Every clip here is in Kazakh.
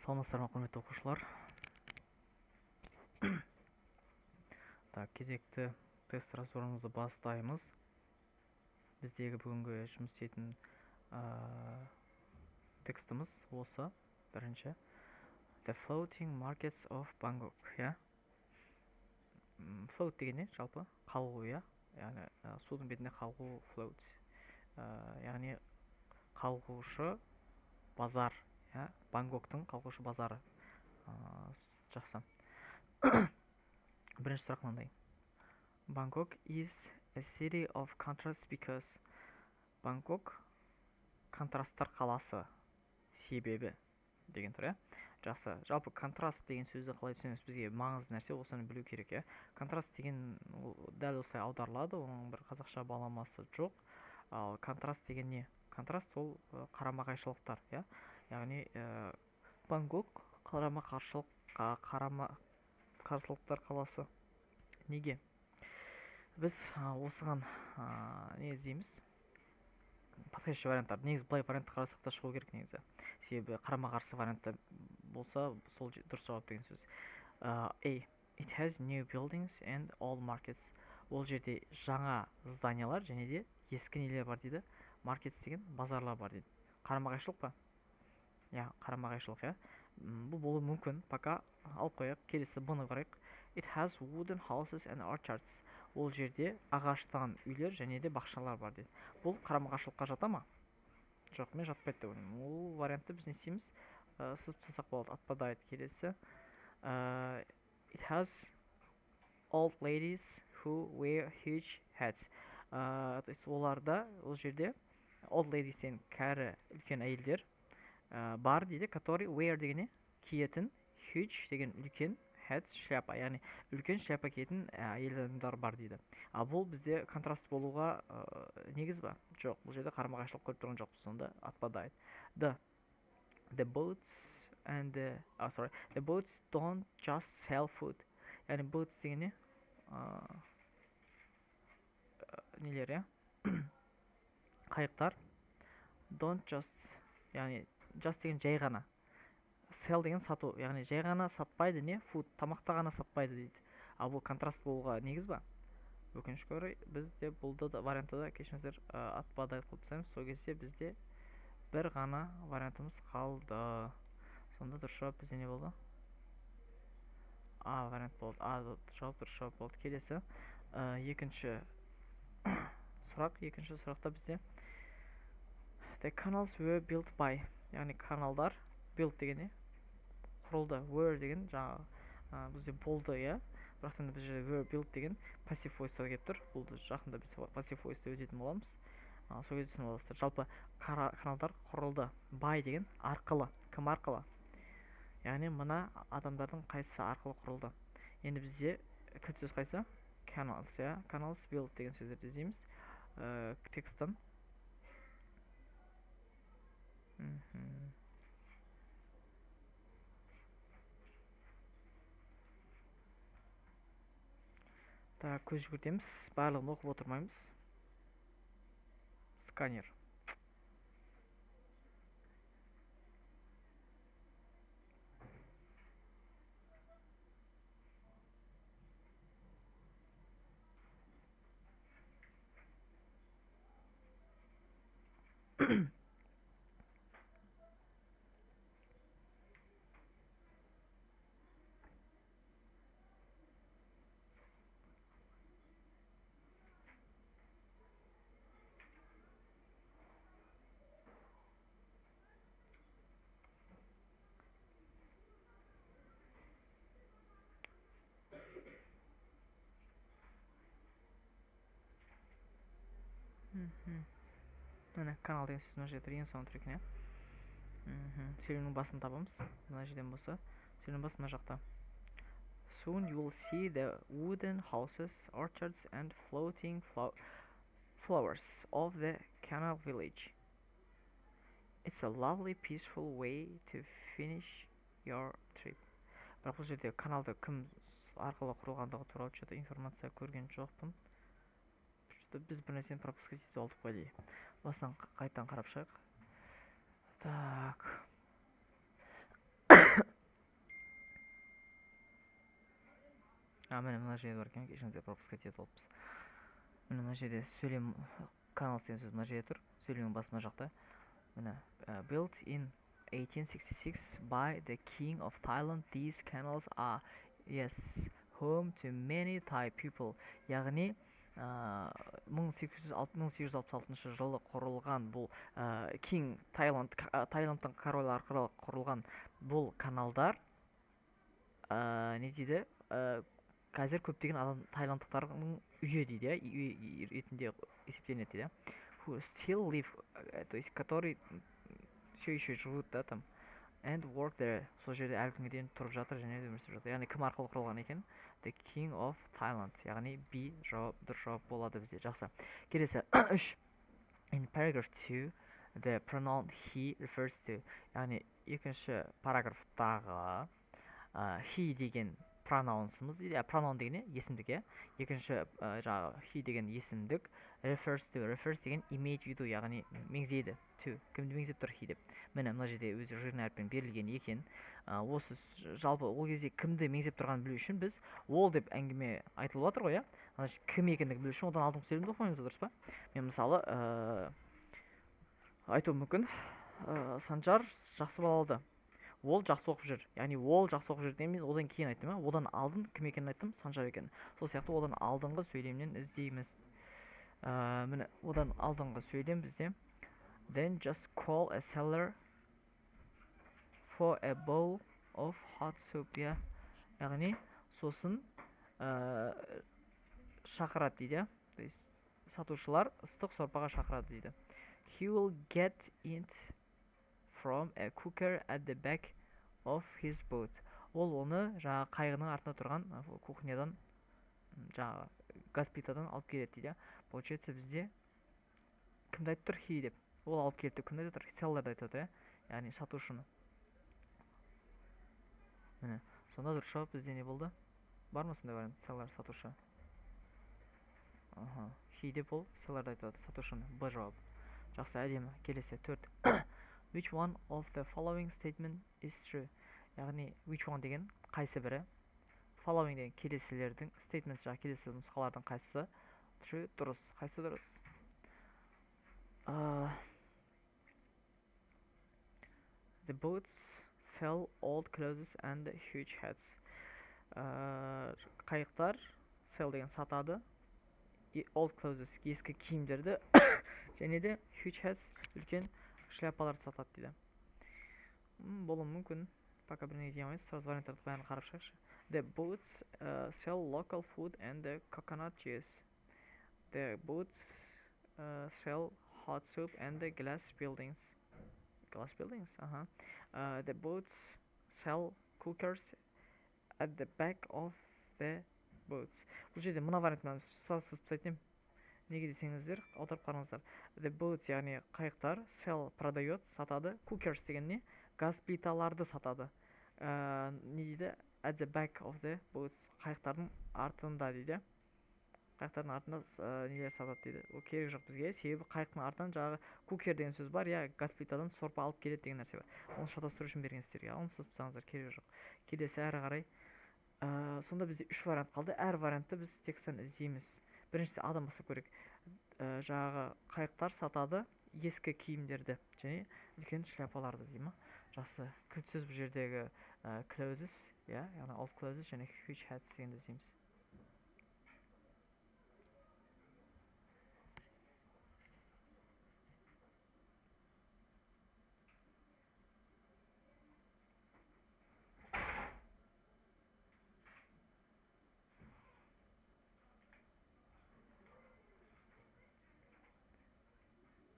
Саламатсыздар ма, құрметті оқушылар? Так, кезекті тест разборымызды бастаймыз. Біздегі бүгінгі жұмыс істейтін текстіміз осы. Бірінші. The Floating Markets of Bangkok, иә? Float деген не? Жалпы қалғу, иә? Яғни судың бетінде қалғу, float. Яғни қалғушы базар, иә? Бангкоктың қалғушы базары. Жақсы. Бірінші сұрақ мынандай. Bangkok is a city of contrasts because. Бангкок контрасттар қаласы себебі деген тұр, иә? Жақсы. Жалпы контраст деген сөзді қалай түсінеміз? Бізге маңызды нәрсе осыны білу керек, иә? Контраст деген ол дәл осылай аударылады, оның бір қазақша баламасы жоқ. Ал контраст деген не? Контраст ол қарама-қайшылықтар, иә? Яғни Бангкок қарама-қарсылықтар қаласы. Неге? Біз осыған не іздейміз? Подходящий варианттар. Негізі былай вариантты қарасақ та шығу керек негізі. Себебі қарама-қарсы вариантта болса, сол дұрыс жауап деген сөз. A. It has new buildings and old markets. Ол жерде жаңа зданиялар және де ескі нелер бар дейді. Markets деген базарлар бар дейді. Қарама-қайшылық па? Иә, қарама-қайшылық, иә. Бұл болуы мүмкін. Пока алып қояйық. Келесі Б-ны қарайық. It has wooden houses and orchards. Ол жерде ағаштан үйлер және де бақшалар бар дейді. Бұл қарама-қайшылыққа жата ма? Жоқ, мен жатпайды деп ойлаймын. Ол вариантты біз не істейміз? Сызып тастасақ болады. Отпадает. Келесі. It has old ladies who wear huge hats. То есть оларда, ол жерде old ladies деген кәрі үлкен әйелдер бар дейді, который wear деген не? Киетін, huge деген үлкен, hats шляпа, яғни үлкен шляпа киетін әйел адамдар бар дейді. Ал бұл бізде контраст болуға негіз ба? Жоқ, бұл жерде қарама-қайшылық көріп тұрған жоқпыз, сонда отпадает. D. The boats and the, oh, sorry, the boats don't just sell food. Яғни boats деген не? Нелер, иә? Қайықтар. Don't just, яғни just деген жай ғана. Sell деген сату, яғни жай ғана сатпайды не? Food, тамақты ғана сатпайды дейді. Ал бұл контраст болуға негіз ба? Өкінішке орай, бізде бұл да вариантта да, кешіріңіздер, отпадает қылып тастаймыз. Сол кезде бізде бір ғана вариантымыз қалды. Сонда дұрыс жауап бізде не болды? А вариант болды. А жауап дұрыс жауап болды. Келесі, екінші сұрақ. Екінші сұрақта бізде the canals were built by, яғни каналдар, built деген не? Құрылды. Were деген жаңағы, бізде болды, иә? Бірақ енді бұл жерде were built деген passive voice-та келіп тұр. Бұл жақында біз passive voice-та өтетін боламыз. Сол кезде түсініп аласыздар. Жалпы каналдар құрылды. By деген арқылы. Кім арқылы? Яғни мына адамдардың қайсысы арқылы құрылды? Енді бізде кілт сөз қайсы? Canals, иә? Canals built деген сөздерді іздейміз. Тексттен. Так, көз жүгіртеміз. Барлығын оқып отырмаймыз. Сканер. Міне, канал деген сөз мына жерде тұр, ең соңында тұр екен, иә? Сөйлемнің басын табамыз. Мына жерден болса, сөйлем басы мына жақта. Soon you will see the wooden houses, orchards and floating flowers of the canal village. It's a lovely peaceful way to finish your trip. Бірақ бұл жерде каналды кім арқылы құрылғандығы туралы что-то информация көрген жоқпын. Что-то біз бір нәрсені пропускать етіп алдық қой дейін. Басынан қайтадан қарап шығайық. Так. Міне, мына жерде бар екен, кешіріңіздер, пропускать етіп алыппыз. Міне, мына жерде сөйлем, канал деген сөз мына жерде тұр, сөйлемнің басы мына жақта. Міне, built in 1866 by the king of Thailand, these canals are, yes, home to many Thai people. Яғни, 1866 жылы құрылған бұл, King Thailand, Таиландтың королі арқылы құрылған бұл каналдар, не дейді, қазір көптеген адам таиландтықтардың үйі дейді, иә, үй ретінде есептелінеді дейді. Who still live, то есть который все еще живут, да, там, and work there. Сол жерде әлі күнге дейін тұрып жатыр және өмір сүріп жатыр. Яғни кім арқылы құрылған екен? The King of Thailand. Яғни B жауап, дұрыс жауап болады бізде. Жақсы. Келесі 3. In paragraph 2, the pronoun he refers to. Яғни екінші параграфтағы, he деген pronounсымыз дейді. Pronoun деген не? Есімдік, иә. Екінші, жаңағы he деген есімдік refers to, refers деген имеет в виду, яғни меңзейді. To кімді меңзеп тұр he деп? Міне, мына жерде өзі жирный әріппен берілген екен. Осы жалпы ол кезде кімді меңзеп тұрғанын білу үшін біз ол деп әңгіме айтылып жатыр ғой, иә. Значит, кім екендігін білу үшін одан алдыңғы сөйлемді оқымаймыз, дұрыс па? Мен мысалы, айтуым мүмкін, Санжар жақсы бала алды. Ол жақсы оқып жүр. Яғни ол жақсы оқып жүр деген мен одан кейін айттым, иә. Одан алдын кім екенін айттым, Санжар екенін. Сол сияқты одан алдыңғы сөйлемнен іздейміз. Міне, одан алдыңғы сөйлем бізде then just call a seller for a bowl of hot soup, иә. Яғни сосын, шақырады дейді, иә. То есть сатушылар ыстық сорпаға шақырады дейді. He will get it from a cooker at the back of his boat. Ол оны жаңағы қайығының артында тұрған кухнядан, жаңағы газ плитадан алып келеді дейді. Получается, бізде кімді айтып тұр he деп? Ол алып келді деп кімді айтып тұр? Sellerді айтып отыр, иә. Яғни сатушыны. Міне, сонда дұрыс жауап бізде не болды? Бар ма сондай вариант? Seller, сатушы. Аха, he деп ол sellerді айтып отыр, сатушыны. Б жауап. Жақсы, әдемі. Келесі 4. Which one of the following statement is true? Яғни which one деген қайсы бірі? Following деген келесілердің, statements жаңағы келесі нұсқалардың қайсысы true, дұрыс? Қайсы дұрыс? The boats sell old clothes and huge hats. Қайықтар sell деген сатады. Old clothes ескі киімдерді және де huge hats үлкен шляпаларды сатады дейді. Болуы мүмкін. Пока бірдеңе дей алмаймыз. Сразу варианттарды бәрін қарап шығайықшы. The boats, sell local food and the coconut juice. The boats, sell hot soup and the glass buildings. Glass buildings, аха. The boats sell cookers at the back of the boats. Бұл жерде мына вариантты мен сразу сызып тастайтын едім. Неге десеңіздер, аударып қараңыздар. The boats, яғни қайықтар, sell продает, сатады. Cookers деген не? Газ плиталарды сатады. Не дейді? At the back of the boats. Қайықтардың артында дейді. Қайықтардың артында, нелер сатады дейді. Ол керек жоқ бізге, себебі қайықтың артынан жаңағы cooker деген сөз бар, иә, газ плитадан сорпа алып келеді деген нәрсе бар. Оны шатастыру үшін берген сіздерге. Оны сызып тастаңыздар, керегі жоқ. Келесі әрі қарай. Сонда бізде 3 вариант қалды. Әр вариантты біз тексттен іздейміз. Біріншісі адам бастап көрейік. Жаңағы қайықтар сатады ескі киімдерді және үлкен шляпаларды дей ма? Жақсы. Кілт сөз бұл жердегі, clothes, иә, яғни old clothes және huge hats дегенді іздейміз.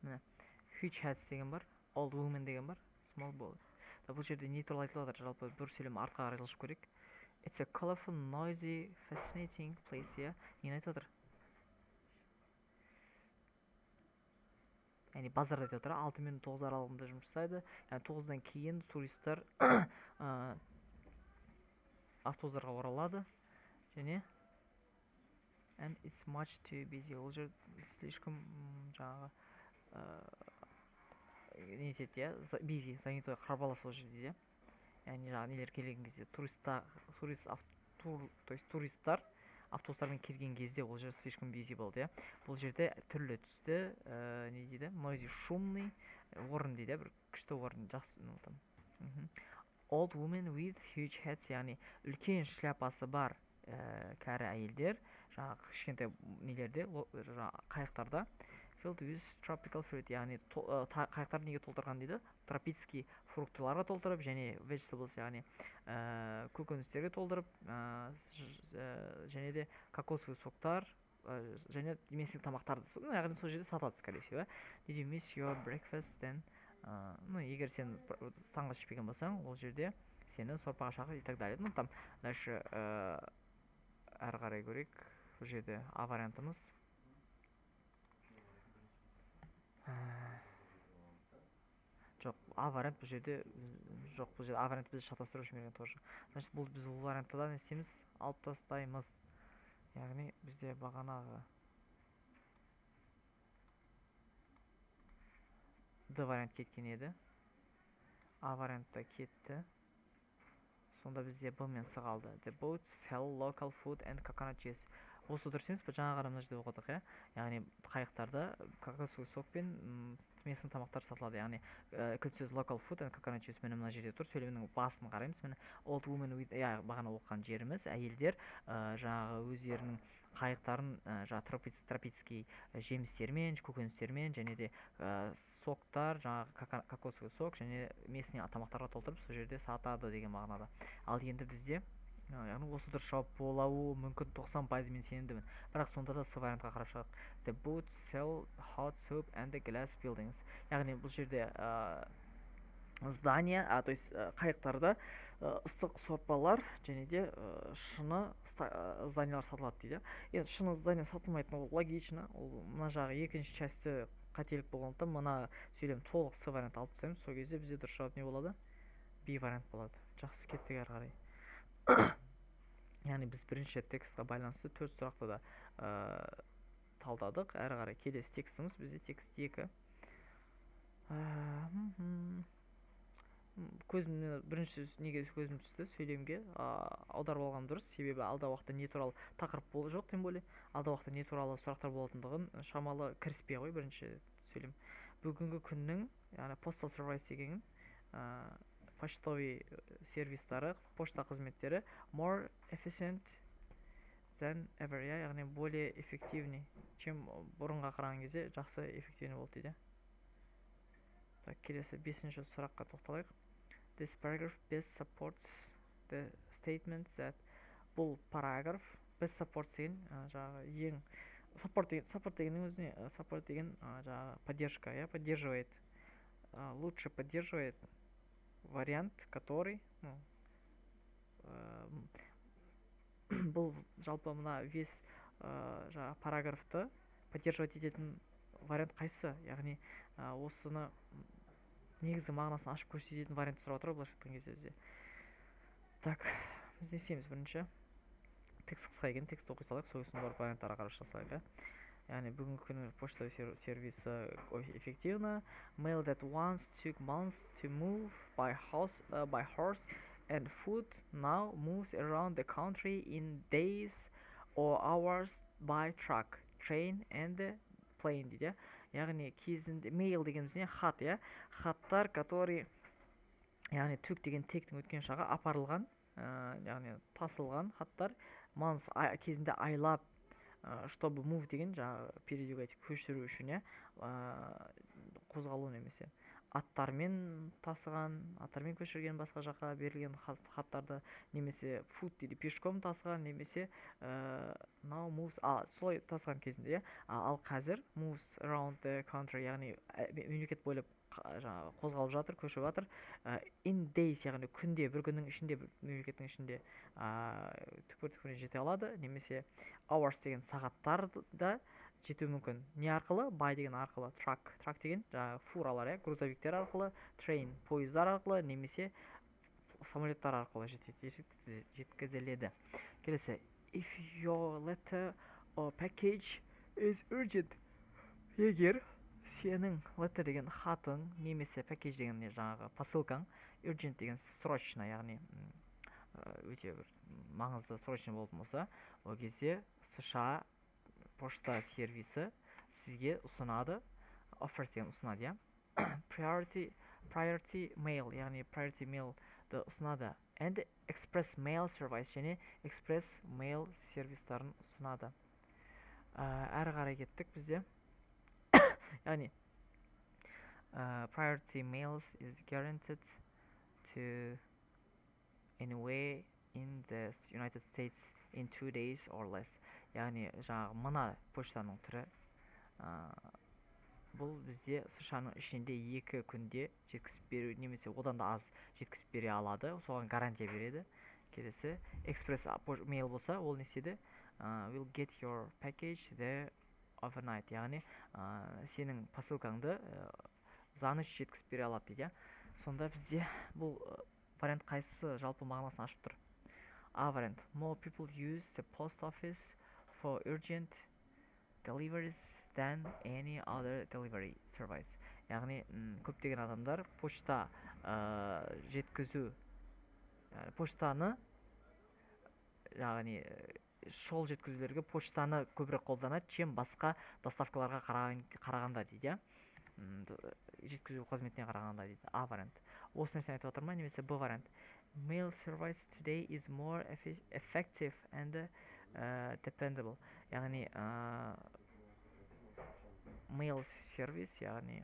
Міне, huge hats деген бар, old woman деген бар, small boats. Да, бұл жерде не туралы айтылып жатыр? Жалпы бір сөйлем артқа қарай жылжып көрейік. It's a colorful, noisy, fascinating place, иә. Нені айтып жатыр? Яғни базарда айтып жатыр, 6 мен 9 аралығында жұмыс жасайды. Яғни 9-дан кейін туристер, автобустарға оралады. Және and it's much too busy. Ол жер слишком, жаңағы, не етеді, иә, busy, занятой, қарбалас ол жерде, иә. Яғни жаңағы нелер келген кезде, турист Тур, то есть туристтар автобустармен келген кезде ол жер слишком busy болды, иә. Бұл жерде түрлі түсті, не дейді, noisy, шумный орын дейді, бір күшті орын, жақсы, ну там. Old women with huge hats, яғни үлкен шляпасы бар кәрі әйелдер жаңағы кішкентай нелерде, жаңағы қайықтарда, filled with tropical fruit, яғни қайықтарды неге толтырған дейді? Тропический фруктыларға толтырып және vegetables, яғни көкөністерге толтырып, және де кокосовый соктар және местный тамақтарды, ну, яғни сол жерде сатады, скорее всего. Did you miss your breakfast then? Ну, егер сен таңғы ішпеген болсаң, ол жерде сені сорпаға шақырады и так далее. Ну, там дальше әрі қарай көрейік. Бұл жерде А вариантымыз. Жоқ, А вариант бұл жерде жоқ, бұл жерде А вариант бізді шатастыру үшін берген тоже. Значит, бұл біз бұл вариантты да не істейміз? Алып тастаймыз. Яғни бізде бағанағы Д вариант кеткен еді. А вариант та кетті. Сонда бізде Б мен С қалды. The boats sell local food and coconut juice. Осы дұрыс емес пе? Жаңа ғана мына жерде оқыдық, иә? Яғни қайықтарда кокосовый сок пен местный тамақтар сатылады. Яғни кілт сөз local food and coconut juice міне мына жерде тұр. Сөйлемнің басын қараймыз. Міне, old woman with, иә, бағана оқыған жеріміз, әйелдер жаңағы өздерінің қайықтарын жаңағы тропический жемістермен, көкөністермен және де соктар, жаңағы кокосовый сок және местный тамақтарға толтырып, сол жерде сатады деген мағынада. Ал енді бізде, яғни осы дұрыс жауап болуы мүмкін, 90% мен сенімдімін. Бірақ сонда да С вариантқа қарап шығайық. The boats sell hot soup and the glass buildings. Яғни бұл жерде здание, то есть қайықтарда ыстық сорпалар және де шыны зданиялар сатылады дейді. Енді шыны здание сатылмайтын, ол логично. Ол мына жағы екінші часті қателік болғандықтан, мына сөйлем толық С вариант алып тастаймыз. Сол кезде бізде дұрыс жауап не болады? B вариант болады. Жақсы, кеттік әрі қарай. Яғни біз бірінші текстқа байланысты төрт сұрақты да талдадық. Әрі қарай келесі текстіміз бізде текст 2. Көзім бірінші неге көзім түсті? Сөйлемге аударып алғаным дұрыс, себебі алдағы уақытта не туралы тақырып бол жоқ, тем более алдағы уақытта не туралы сұрақтар болатындығын шамалы кіріспе ғой бірінші сөйлем. Бүгінгі күннің, яғни postal service деген почтовый сервистары, пошта қызметтері more efficient than ever, иә, яғни более эффективный, чем бұрынға қараған кезде жақсы, эффективный болды дейді. Так, келесі бесінші сұраққа тоқталайық. This paragraph best supports the statement that, бұл параграф best supports деген жаңағы ең support деген, support дегеннің өзіне, support деген жаңағы поддержка, иә, поддерживает, лучше поддерживает вариант, который, ну, бұл жалпы мына весь жаңағы параграфты поддерживать ететін вариант қайсысы? Яғни осыны негізгі мағынасын ашып көрсететін вариант сұрап отыр ғой былайша айтқан кезде бізде. Так, біз не істейміз? Бірінші текст қысқа екен, текст оқи салайық, сосын барып варианттарға қарап шыға, иә. Яғни бүгінгі күні почтовый сервисі эффективно. Mail that once took months to move by house, by horse and foot now moves around the country in days or hours by truck, train and plane дейді. Яғни кезінде mail дегеніміз не? Хат, иә. Хаттар, который, яғни took деген take тің өткен шағы, апарылған, яғни тасылған хаттар months, кезінде айлап, чтобы move деген жаңағы передвигать, көшіру үшін, иә, қозғалу немесе аттармен тасыған, аттармен көшірген, басқа жаққа берілген хаттарды немесе foot дейді, пешком тасыған немесе now moves, солай тасыған кезінде, иә. Ал қазір moves around the country, яғни мемлекет бойлап жаңағы қозғалып жатыр, көшіп жатыр, in days, яғни күнде, бір күннің ішінде бір мемлекеттің ішінде түкпір түкпіріне жете алады немесе hours деген сағаттарда жетуі мүмкін. Не арқылы? By деген арқылы, truck, truck деген жаңағы фуралар, иә, грузовиктер арқылы, train, пойыздар арқылы немесе самолеттар арқылы жетеді, жеткізіледі. Келесі. If your letter or package is urgent, егер сенің letter деген хатың немесе package деген не, жаңағы посылкаң, urgent деген срочно, яғни Өте бір маңызды, срочный болатын болса, ол кезде США пошта сервисі сізге ұсынады, offers деген ұсынады, иә, priority mail, яғни priority mailды ұсынады, and express mail service, және express mail сервистарын ұсынады. Әрі қарай кеттік. Бізде, яғни, priority mails is guaranteed to anywhere in the United States in 2 days or less. Яғни жаңағы мына почтаның түрі, бұл бізде США-ның ішінде 2 күнде жеткізіп беру немесе одан да аз жеткізіп бере алады, соған гарантия береді. Келесі express mail болса, ол не істейді? Will get your package there overnight, яғни сенің посылкаңды за ночь жеткізіп бере алады дейді, иә. Сонда бізде бұл вариант қайсысы жалпы мағынасын ашып тұр? А вариант: more people use the post office for urgent deliveries than any other delivery service, яғни көптеген адамдар почта жеткізу, поштаны, яғни шұғыл жеткізулерге почтаны көбірек қолданады, чем басқа доставкаларға қарағанда дейді, иә, жеткізу қызметіне қарағанда дейді. А вариант осы нәрсені айтып отыр ма? Немесе Б вариант: mail service today is more effective and dependable, яғни mail сервис, яғни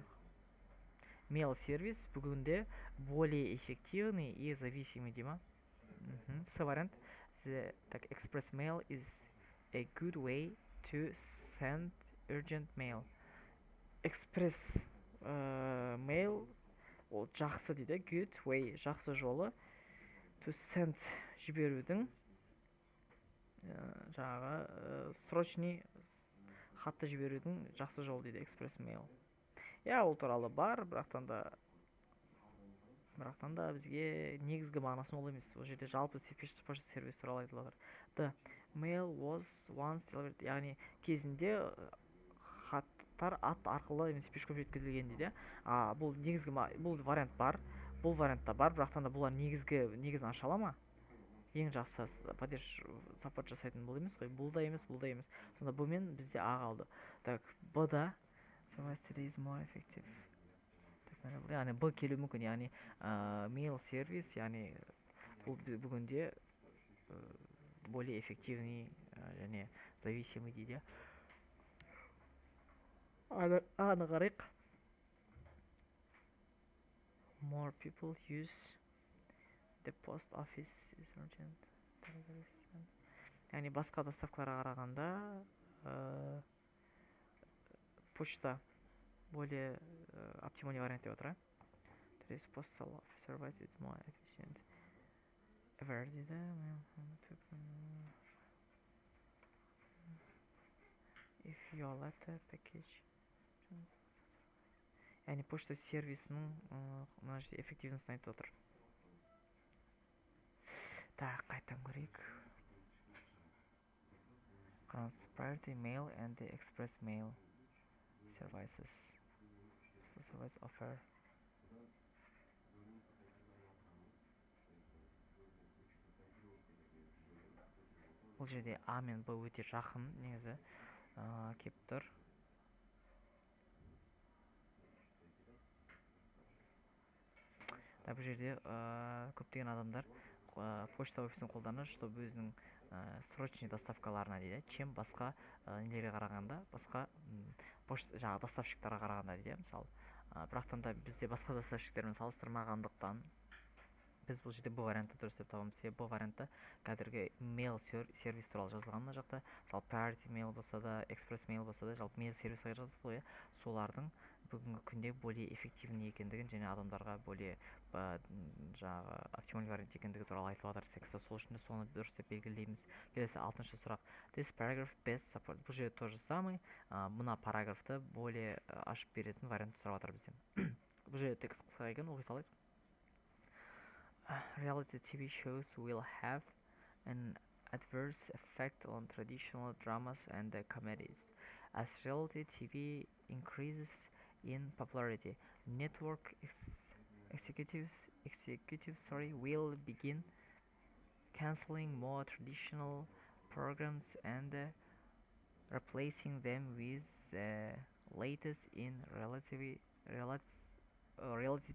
mail сервис бүгінде более эффективный и зависимый дей ма? С вариант: the, так, express mail is a good way to send urgent mail. Express mail ол жақсы дейді, good way, жақсы жолы, to send, жіберудің, жаңағы срочный хатты жіберудің жақсы жолы дейді express mail. Иә, ол туралы бар, бірақтан да бізге негізгі мағынасы ол емес. Ол жерде жалпы почта сервис туралы айтылып жатыр. The mail was once delivered, яғни кезінде хаттар ат арқылы немесе пешком жеткізілген дейді. А бұл негізгі, бұл вариант бар, бұл вариант та бар, бірақтан да бұлар негізгі негізін аша ала ма? Ең жақсы падеж support жасайтын бұл емес қой, бұл да емес, бұл да емес. Сонда Б мен бізде А қалды. Так, Б да service today is more effective, яғни Б келуі мүмкін, яғни mail сервис, яғни бұл бүгінде более эффективный және зависимый дейді. Аны қарайық. More people use the post office is urgent deliveries, яғни басқа доставкаларға қарағанда почта более оптимальный вариант деп отыр, иә. Today's postal service is more efficient ever дейді. If your letter package, яғни почта сервисінің мына жерде эффективностін айтып отыр. Так, қайтадан көрейік. Қараңыз: priority mail and the express mail services, postal service offer. Бұл жерде А мен Б өте жақын негізі келіп тұр. Да, бұл жерде көптеген адамдар почта офисін қолданады, чтобы өзінің срочный доставкаларына дейді, чем басқа нелерге қарағанда, басқа пошта жаңағы доставщиктарға қарағанда дейді, мысалы. Бірақтан да бізде басқа доставщиктермен салыстырмағандықтан, біз бұл жерде Б вариантты дұрыс деп табамыз, себебі Б вариантта қазіргі mail сервис туралы жазылған. Мына жақта, мысалы, priority mail болса да, express mail болса да, жалпы mail сервиске жазылды ғой, иә, солардың бүгінгі күнде более эффективный екендігін және адамдарға более жаңағы оптимальный вариант екендігі туралы айтылып жатыр текстте. Сол үшін де соны дұрыс деп белгілейміз. Келесі, алтыншы сұрақ: this paragraph best support. Бұл жерде то же самый, мына параграфты более ашып беретін вариантты сұрап жатыр бізден. Бұл жерде текст қысқа екен, оқи салайық. Reality TV shows will have an adverse effect on traditional dramas and comedies. As reality TV increases in popularity, network executives, sorry, will begin Canceling more traditional programs and replacing them with the latest in reality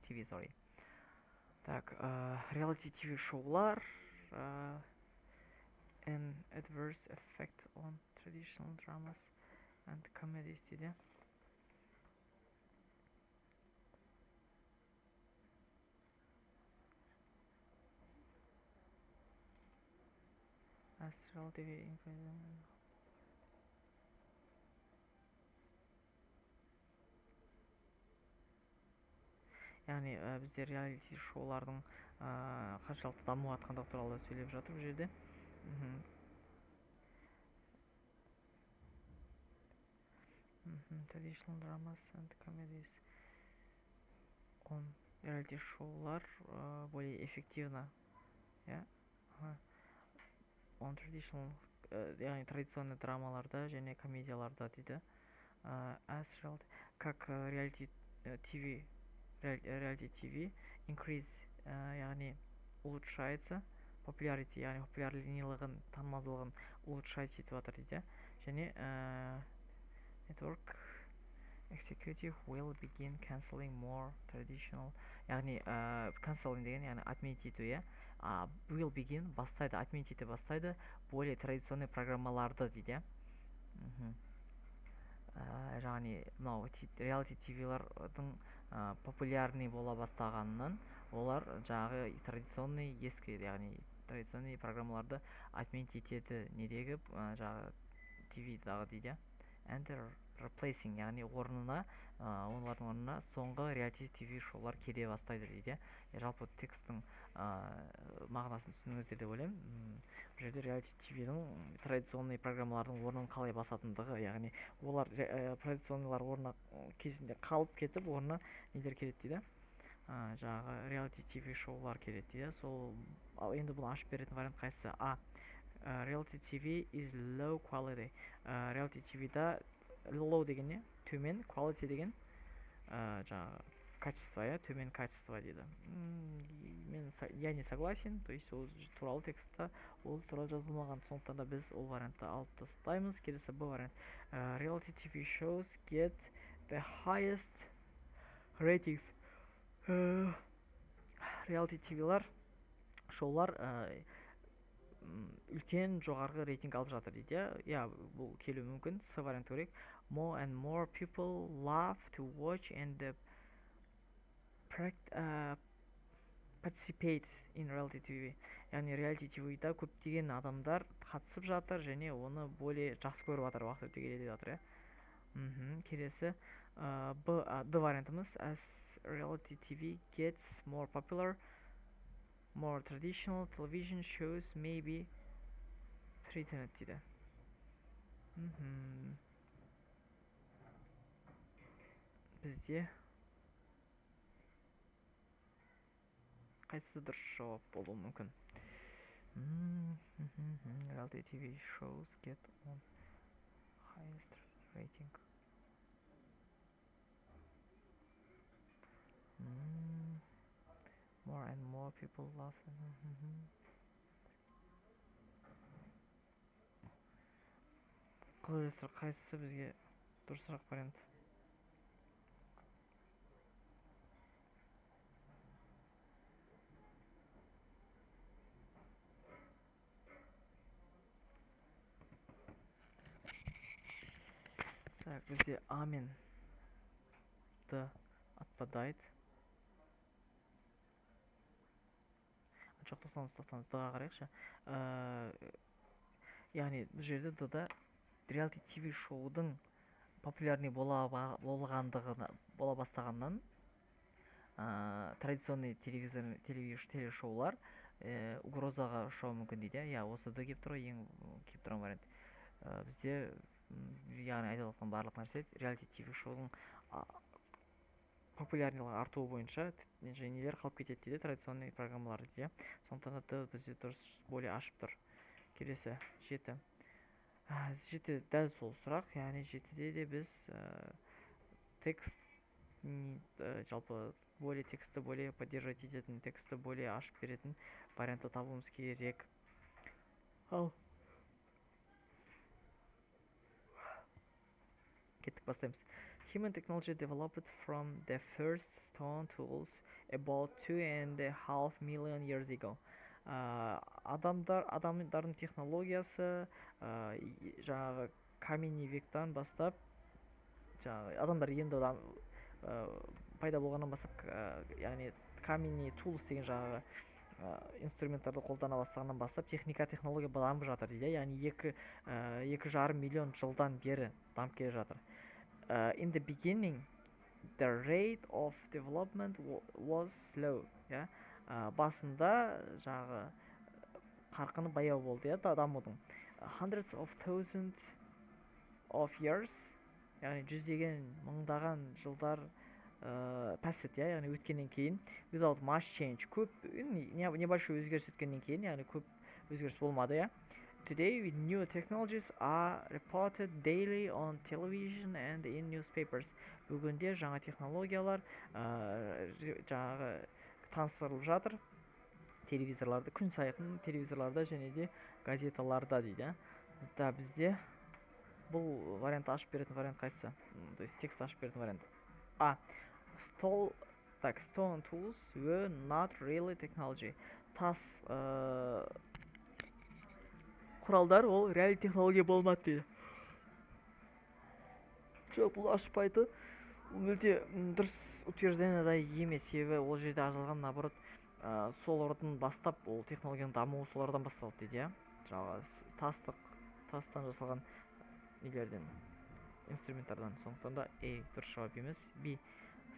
TV, sorry. Так, reality TV шоулар an adverse effect on traditional dramas and comedies дейді. As reality TV increasing, яғни бізде реалити шоулардың қаншалықты дамып жатқандығы туралы сөйлеп жатыр бұл жерде. Traditional dramas and comedies on reality шоулар более эффективно, иә, on traditional, яғни традиционный драмаларда және комедияларда дейді. As reality, как reality TV, reality TV increase, яғни улучшается popularity, яғни популярлылығын, танымалдылығын улучшать етіп жатыр дейді. Және network executive will begin canceling more traditional, яғни canceling деген яғни отменить ету, иә, will begin бастайды, отменить ете бастайды более традиционный программаларды дейді, иә. Яғни мынау реалити TV-лардың популярный бола бастағанынан олар жаңағы традиционный, ескі, яғни традиционный программаларды отменить етеді недегі, жаңағы TV-дағы дейді. And replacing, яғни орнына, олардың орнына соңғы реалити TV шоулар келе бастайды дейді. Жалпы тексттің мағынасын түсіндіңіздер деп ойлаймын. Бұл жерде реалити TV-дің традиционный программалардың орнын қалай басатындығы, яғни олар традиционныйлар орнына кезінде қалып кетіп, орнына нелер келеді дейді, жаңағы реалити TV шоулар келеді дейді. Сол, ал енді бұны ашып беретін вариант қайсысы? А, reality TV is low quality. Reality TV-да low деген не? Төмен, quality деген жаңағы качество, иә, төмен качество дейді. Мен я не согласен, то есть ол туралы текстта ол туралы жазылмаған, сондықтан да біз ол вариантты алып тастаймыз. Келесі Б вариант. Reality TV shows get the highest ratings. Reality TV-лар, шоулар үлкен жоғарғы рейтинг алып жатыр дейді, иә. Иә, бұл келуі мүмкін. С вариант көрейік. More and more people love to watch and participate in reality TV. Яғни reality TV-да көптеген адамдар қатысып жатыр және оны более жақсы көріп жатыр уақыт өте келе деп жатыр, иә. Келесі Б, Д вариантымыз. As reality TV gets more popular, more traditional television shows may be threatened дейді. Бізде қайсысы дұрыс жауап болуы мүмкін? Reality TV shows get on highest rating. More and more people love. Қалай ойлайсыздар, қайсысы бізге дұрысырақ вариант? Так, бізде А мен Д отпадает. Жоқ, тоқтаңыз, тоқтаңыз, Д-ға қарайықшы. Яғни бұл жерде Д-да реалити TV шоудың популярный бола болғандығына, бола бастағаннан, традиционный телевизор, телешоулар угрозаға ұшырауы мүмкін дейді. Иә, осы Д келіп тұр ғой, ең келіп тұрған вариант. Бізде, яғни айтып жатқан барлық нәрсе реалити TV шоудың популярныйлығы артуы бойынша және нелер қалып кетеді дейді, традиционный программалар дейді, иә. Сондықтан да Д бізде дұрыс, более ашып тұр. Келесі 7. 7 дәл сол сұрақ, яғни 7-де де біз текст, жалпы более текстті более поддерживать ететін, текстті более ашып беретін вариантты табуымыз керек. Ал кеттік, бастаймыз. Human technology developed from the first stone tools about 2.5 million years ago. Адамдардың технологиясы жаңағы каменный вектан бастап, жаңағы адамдар енді пайда болғаннан бастап, яғни каменный tools деген жаңағы инструменттарды қолдана бастағаннан бастап техника, технология дамып жатыр дейді, яғни 2,5 миллион жылдан бері дамып келе жатыр. In the beginning, the rate of development was slow, иә. Басында жаңағы қарқыны баяу болды, иә, дамудың. Hundreds of thousands of years, яғни жүздеген, мыңдаған жылдар passed, иә, яғни өткеннен кейін, without much change, көп небольшой өзгеріс өткеннен кейін, яғни көп өзгеріс болмады, иә. Today, new technologies are reported daily on television and in newspapers. Бүгінде жаңа технологиялар жаңағы таныстырылып жатыр телевизорларда, күн сайын телевизорларда және де газеталарда дейді. Да, бізде бұл вариантты ашып беретін вариант қайсысы? То есть текст ашып беретін вариант. А. Стол, так, stone tools were not really technology. Тас құралдар ол реаль технология болмады дейді. Жоқ, бұл ашпайды. Мүлде дұрыс утверждение да емес, себебі ол жерде жазылған наоборот, солардан бастап ол технологияның дамуы солардан басталды дейді, иә. Жаңағы тастан жасалған нелерден, инструменттардан. Сондықтан да A дұрыс жауап емес. B.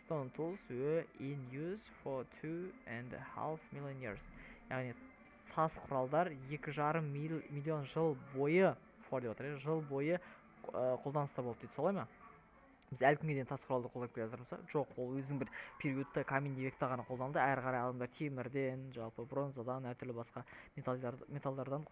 Stone tools were in use for 2.5 million years. Яғни тас құралдар 2,5 миллион жыл бойы, for деп отыр, жыл бойы қолданыста болды дейді, солай ма? Біз әлі күнге дейін тас құралды қолданып келе жатырмыз ба? Жоқ, ол өзінің бір периодта, каменный векте ғана қолданылды. Әрі қарай адамдар темірден, жалпы бронзадан, әртүрлі басқа металдардан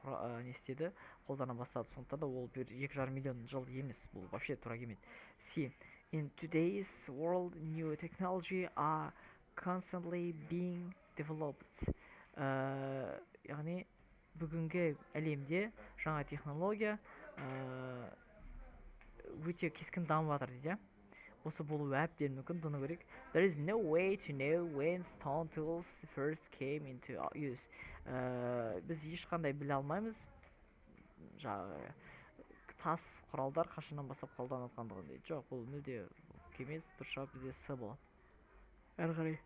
не істеді, қолдана бастады. Сондықтан да ол бір 2,5 миллион жыл емес, бұл вообще тура келмейді. C. In today's world, new technology are constantly being developed. Яғни бүгінгі әлемде жаңа технология өте кескін дамып жатыр дейді, иә. Осы болуы әбден мүмкін. Дыны керек. There is no way to know when stone tools first came into use. Біз ешқандай біле алмаймыз жаңағы тас құралдар қашаннан бастап қолданып жатқандығын дейді. Жоқ, бұл мүлде емес, дұрыс жауап бізде С болады. Әрі қарай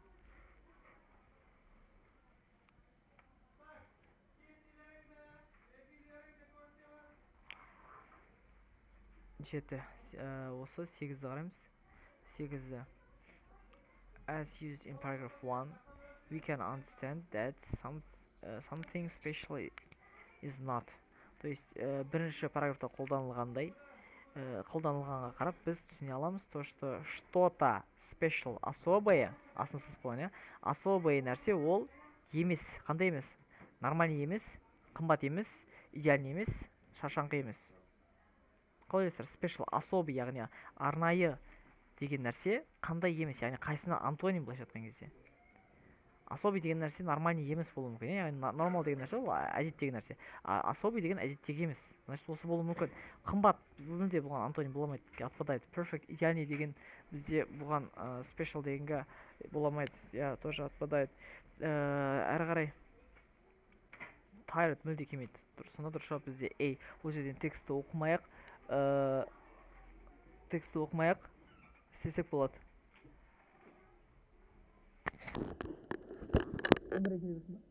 жеті, осы сегізді қараймыз. Сегізді. As used in paragraph 1, we can understand that something special is not. То есть бірінші параграфта қолданылғандай, қолданылғанға қарап біз түсіне аламыз то, что что-то special, особое, астын сызып қойған, иә, особое нәрсе ол емес. Қандай емес? Нормальный емес, қымбат емес, идеальный емес, шаршаңқы емес. Қалай ойлайсыздар, special, особый, яғни арнайы деген нәрсе қандай емес, яғни қайсысына антоним былайша айтқан кезде? Особый деген нәрсе нормальный емес болуы мүмкін, иә, яғни нормал деген нәрсе ол әдеттегі нәрсе, а особый деген әдеттегі емес, значит, осы болуы мүмкін. Қымбат мүлде бұған антоним бола алмайды, отпадает. Perfect, идеальный деген бізде бұған special дегенге бола алмайды, иә, тоже отпадает. Әрі қарай tired мүлде келмейді. Сонда дұрыс жауап бізде A. Бұл жерден текстті оқымай ақ істесек болады. 11 келе берсін ба?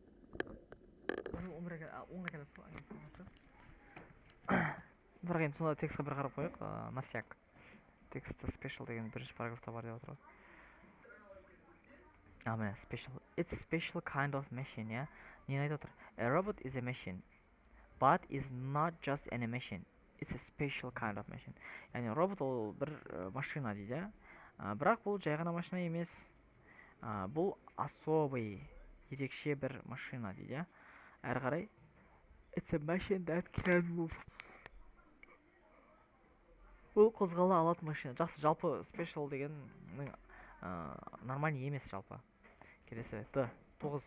11, 10-ға келесі ғой. Бірақ енді сонда текстке бір қарап қояйық, на всяк. Текстті special деген бірінші параграфта бар деп отыр ғой. А, міне, special. It's special kind of machine, иә. Нені айтып отыр? A robot is a machine, but is not just any machine. It's a special kind of machine. Яғни робот ол бір машина дейді, иә. Бірақ бұл жай ғана машина емес. Бұл особый, ерекше бір машина дейді, иә. Әрі қарай it's a machine that can move. Бұл қозғала алатын машина. Жақсы, жалпы special дегеннің нормальный емес жалпы. Келесі Д, тоғыз.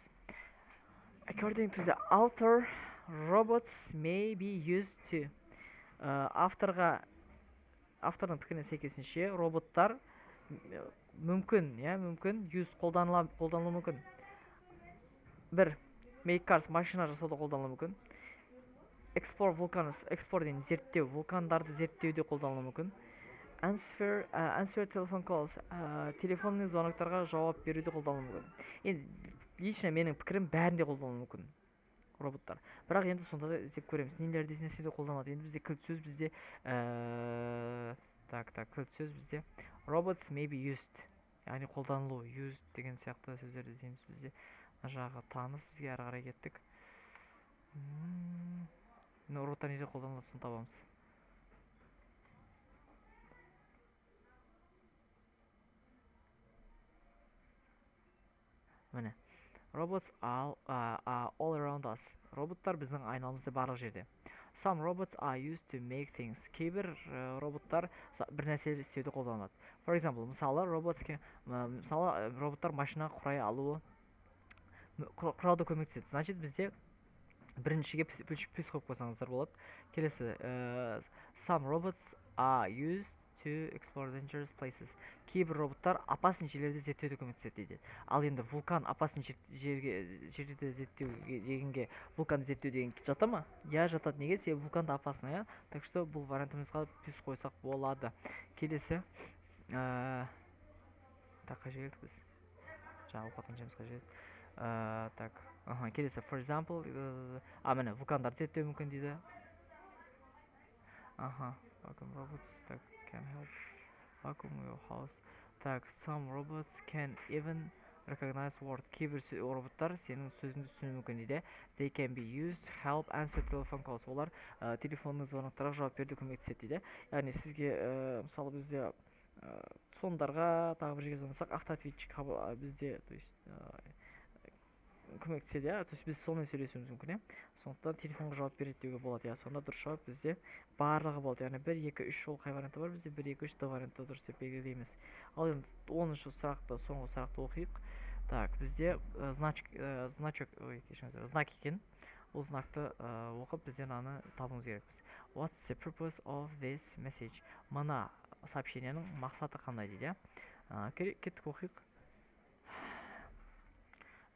According to the author, Robots may be used to. Автордың пікіріне сәйкесінше роботтар мүмкін, иә, мүмкін, use қолданылуы мүмкін. 1. Make cars, машина жасауда қолданылуы мүмкін. Explore volcanoes, explore деген зерттеу, вулкандарды зерттеуде қолданылуы мүмкін. Answer telephone calls, телефонный звоноктарға жауап беруде қолданылуы мүмкін. Енді лично менің пікірім, бәрінде қолданылуы мүмкін роботтар. Бірақ енді сонда да іздеп көреміз, нелерде, нәрседе қолданылады. Енді бізде кілт сөз бізде, так, так, кілт сөз бізде robots may be used, яғни қолданылу, used деген сияқты сөздерді іздейміз. Бізде мына жағы таныс бізге, әрі қарай кеттік. Роботтар неде қолданылады, соны табамыз. Міне, robots are all around us. Роботтар біздің айналамызда барлық жерде. Some robots are used to make things. Кейбір роботтар бір нәрселер істеуде қолданылады. For example, мысалы, robots can, мысалы, роботтар машина құрай алуы, құрауда көмектеседі. Значит, бізде біріншіге плюс қойып қойсаңыздар болады. Келесі, some robots are used to explore dangerous places. Кейбір роботтар опасный жерлерді зерттеуде көмектеседі дейді. Ал енді вулкан опасный жерді зерттеу дегенге, вулканды зерттеу деген жата ма? Иә, жатады. Неге? Себебі вулкан да опасный, иә. Так что бұл вариантымызға плюс қойсақ болады. Келесі, так, қай жерге келдік біз? Жаңа оқыған жеріміз қай жер еді? Так, аха, келесі, for example, міне, вулкандарды зерттеу мүмкін дейді. Аха, vacuum robots, так, can help vacuum your house. Так, some robots can even recognize word. Кейбір роботтар сенің сөзіңді түсінуі мүмкін дейді. They can be used to help answer telephone calls. Олар телефонный звоноктарға жауап беруде көмектеседі дейді. Яғни сізге, мысалы, бізде, цондарға, тағы бір жерге звондасақ, автоответчик бізде, то есть, көмектеседі, иә. То есть біз сонымен сөйлесуіміз мүмкін, иә. Сондықтан телефонға жауап береді деуге болады, иә. Сонда дұрыс жауап бізде барлығы болды, яғни 1, 2, 3. Ол қай варианты бар бізде? 1, 2, 3, Д варианты дұрыс деп белгілейміз. Ал енді 10-шы сұрақты, соңғы сұрақты оқиық. Так, бізде, значок, ой, кешіріңіздер, знак екен. Ол знакты оқып, бізден аны табуымыз керекпіз. What's the purpose of this message? Мына сообщениенің мақсаты қандай дейді, иә? Кеттік, оқиық.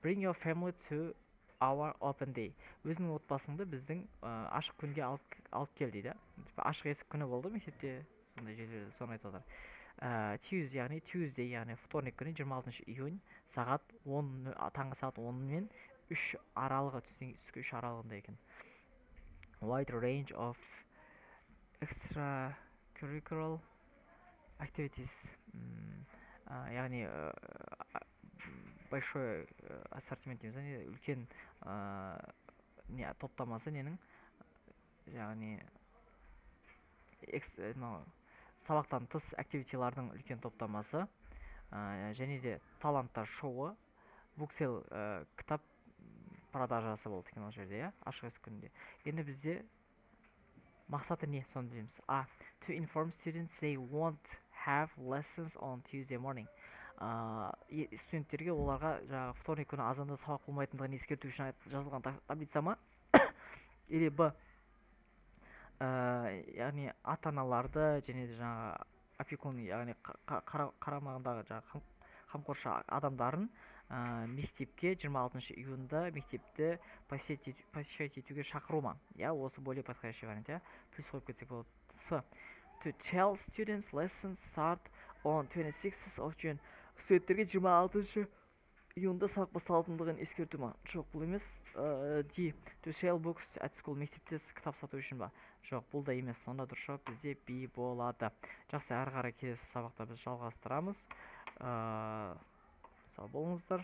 Bring your family to our open day. Өзіңнің отбасыңды біздің ашық күнге алып кел дейді. Типа, ашық есік күні болды мектепте, сондай жерлерде соны айтып жатыр. Tuesday, яғни Tuesday, яғни вторник күні, 26 июнь, сағат он, таңғы сағат он мен үш аралығы, түскі үш аралығында екен. Wide range of extracurricular activities. Яғни, большой ассортимент дейміз, не, үлкен, не топтамасы ненің, яғни мынау сабақтан тыс активитилардың үлкен топтамасы, және де таланттар шоуы, book sale, кітап продажасы болды екен ол жерде, иә, ашық есік күнінде. Енді бізде мақсаты не, соны білеміз. А, to inform students they won't have lessons on Tuesday morning. Студенттерге, оларға жаңағы вторник күні азанда сабақ болмайтындығын ескерту үшін жазылған таблица ма? Или Б, яғни ата-аналарды және де жаңағы опекун, яғни қарамағындағы жаңағы қамқоршы адамдарын, мектепке 26 июньда мектепті посещать етуге шақыру ма? Иә, осы более подходящий вариант, иә, плюс қойып кетсек болады. С, to tell students lessons start on 26th of June. Студенттерге 26 июньда сабақ басталатындығын ескерту ма? Жоқ, бұл емес. D, to sell books at school. Мектепте кітап сату үшін ба? Жоқ, бұл да емес. Сонда дұрыс жауап бізде B болады. Жақсы, әрі қарай келесі сабақта біз жалғастырамыз. Сау болыңыздар.